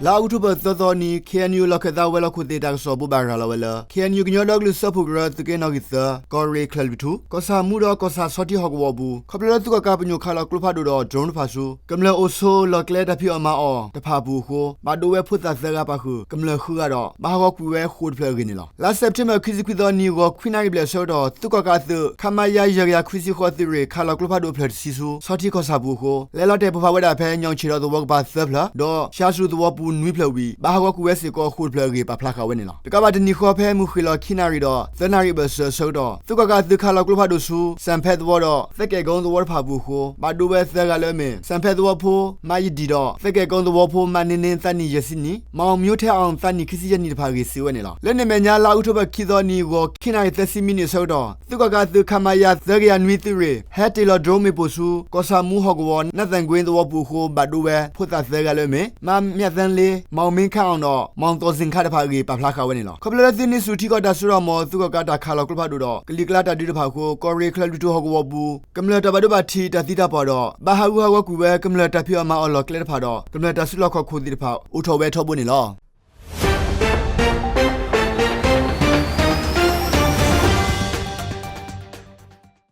လါအီးကထိဘၢၣ်သၢသီနံၤ ခ့ၣ်အဲၣ်ယူၣ် လီၢ်ခၢၣ်သးဝဲၤလီၢ်ခိၣ်သ့ၣ်တၢ်ကစီၣ်ဘိးဘၣ်ရၤလီၤဝဲလၢ ခ့ၣ်အဲၣ်ယူၣ် ကညီဒီကလုာ်စၢဖှိၣ်ကရၢ သုးက့နီၣ်ဂံၢ်သၢ ကီၢ်ရ့ၣ်ချၢၣ်လွံၢ်ထူၣ် ကီၢ်ဆၣ်မူဒီးကီၢ်ဆၣ်ဆီထံဟီၣ်ကဝီၤအပူၤ ခီဖျိလၢသုးကီၣ်ကးပညိၣ်ခးလီၤကျိဖးဒိၣ်ဒီး drone တဖၣ်ဆူ ကမျၢၢ်အိၣ်ဆိးလီၢ်ကျဲတၢ်ဖံးအီၣ်မၤအီၣ်တဖၣ်အပူၤအဃိ ဘၣ်ဒိဝဲဖိသၣ်သၢဂၤပာ်ဃုာ် ကမျၢၢ်ဃုဂၤဒီး ဘၣ်ဟးဂီၤကွံာ်ဝဲဃိးတဖျၢၣ်အဂ့ၢ်န့ၣ်လီၤ. လါစဲးပထ့ဘၢၣ် ခံဆံခွံသီနံၤ ဂီၤခွံနၣ်ရံၣ်ဘျဲၣ်အဆၢကတီၢ် သုးကီၣ်ကးအသုး ခမရ ယဲၢ်ကယၤခွံဆံဃိး သုးရ့ၣ် ခးလီၤကျိဖးဒိၣ်အဖျၢၣ်တဆံဆူ ဆီထံကီၢ်ဆၣ်ပူၤအဃိ လဲၤလီၤတဲာ်ပိၢ်ဖးဝဲဒၣ်ဖဲ ညီၣ်ဆံးဒီးသဝီကပၤသၢဖျၢၣ် ဒီးဆှၢဆူသဝီပူၤနွံဖျၢၣ်ဝံၤ ဘၣ်ဟးဂီၤကွံာ်ဝဲစ့ၢ်ကီးဃိးတဖျၢၣ်အဂ့ၢ် ပာ်ဖျါဃာ်ဝဲန့ၣ်လီၤ. တကးဘၣ်တနံၤဃီ ဖဲမုၢ်ဃ့ၢ်လီၤခံနၣ်ရံၣ်ဒီး သၢနၣ်ရံၣ်အဘၢၣ်စၢၤအဆၢကတီၢ် သုးကီၣ်ကးအသုးခးလီၤကျိဖးဒိၣ်ဆူ စၣ်ဖဲသဝီဒီး သကဲးကီသဝီတဖၣ်အပူၤအဃိ ဘၣ်ဒိဝဲသၢဂၤလၢအမ့ၢ် စၣ်ဖဲသဝီဖိ မယဒံၣ်ဒီး သကဲးကီသဝီဖိ မန့န့ သးနံၣ်ယဲၢ်ဆံနံၣ်, မီမၠိထဲအီၣ် သးနံၣ်ခံဆံယဲၢ်နံၣ်တဖၣ်အဂ့ၢ် စံးဝဲန့ၣ်လီၤ. လၢန့ၣ်အမဲာ်ညါ လါအီးကထိဘၢၣ်ခံသီနံၤ ဂီၤခံနၣ်ရံၣ်သၢဆံမံးနံးအဆၢကတီၢ် သုးကီၣ်ကးအသုး ခမရ သၢကယၤနွံ သုးရ့ၣ် ဟဲတ့ၢ်လီၤ drone မ့ၣ်ပိၢ်ဆူ ကီၢ်ဆၣ်မူဟီၣ်ကဝီၤ နးသၣ်ကွ့သဝီပူၤအဃိ ဘၣ်ဒိဝဲ ဖိသၣ်သၢဂၤလၢအမ့ၢ် မမျးသန်းလေး, မီမ့ခါအီၣ်ဒီး မီသီစ့ၣ်ခါတဖၣ်အဂ့ၢ် ပာ်ဖျါဃာ်ဝဲန့ၣ်လီၤ. ခီဖျိလၢသုးန့ၢ်ဆူၣ်ထံကီၢ်တၢ်စိတၢ်ကမီၤ သုးကီၣ်ကးတၢ်ခးလီၤကျိဖးဒိၣ်ဒီး ကလံၤကျါတၢ်ဒုးတဖၣ်အဃိ ကီၢ်ရ့ၣ်ချၢၣ်လွံၢ်ထူၣ်ဟီၣ်ကဝီၤပူၤ ကမျၢၢ်တၢ်ဘၣ်ဒိဘၣ်ထံးတၢ်သံတၢ်ပှၢ်ဒီး ဘၣ်ဟးဂူာ်ဟးဂီၤကွံာ်ဝဲ ကမျၢၢ်တၢ်ဖံးအီၣ်မၤအီၣ်လီၢ်ကျဲတဖၣ်ဒီး ကမျၢၢ်တၢ်စုလီၢ်ခီၣ်ခိၣ်သ့ၣ်တဖၣ် အိၣ်ထီၣ်ဝဲထီဘိန့ၣ်လီၤ.